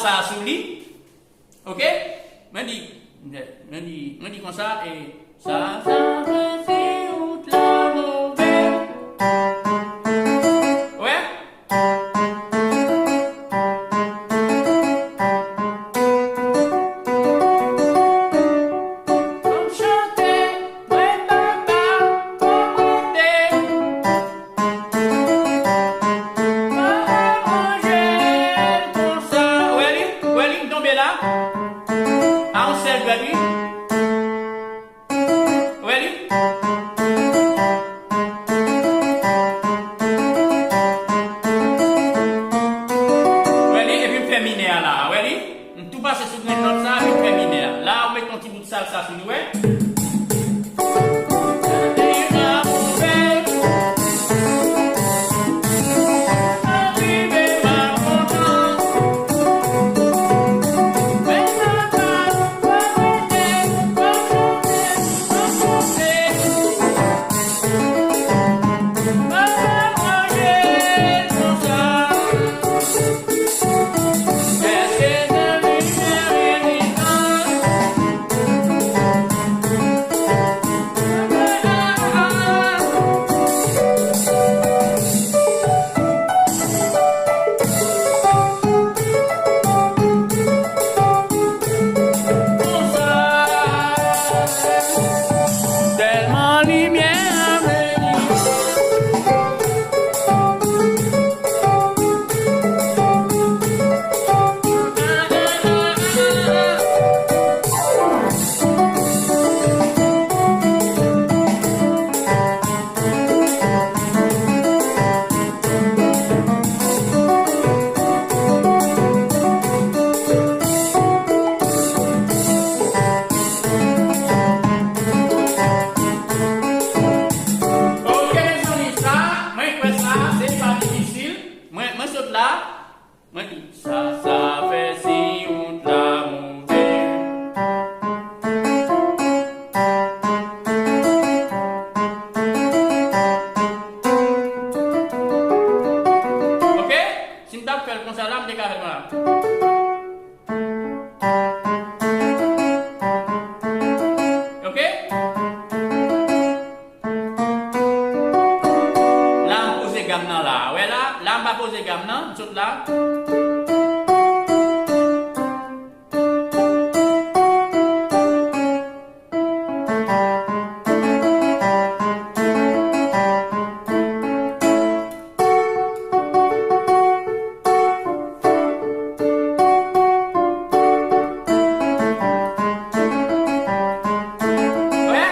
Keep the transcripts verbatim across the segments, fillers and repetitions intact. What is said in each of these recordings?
sa sou li. Oke? Mwen di, mwen di, mwen di konsa, e sa, sa fè si wout la move. Wè? Chante, mwen papa, mwen mande. Mwen manje konsa. Wè li, wè li, m tonbe la. A yon sèl dwèt, wi. Wè li. Wè li, epi m fè minè a la. Wè li. M tou pase sou grenn nòt sa, epi m fè minè a. La, ou met yon ti bout salsa sou li, wè. Tèlman limyè a vini. Ok, mezanmi, sa, mwen kwè sa, se pa difisil. Mwen, mwen sot la. Mwen di, sa, sa fè si wout la move. Ok? Si m t ap fè l konsa la, m te ka fè l konsa. Ok? La, m poze gam nan la. Wè la, la, m pa poze gam nan, m sot la. Wè?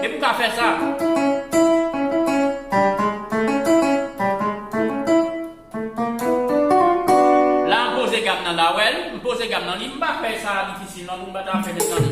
Depi w ka fè sa. La, m poze gam nan la, wè l. M poze gam nan li. M pa fè sa difisil, non, pou m pa ta fè desann.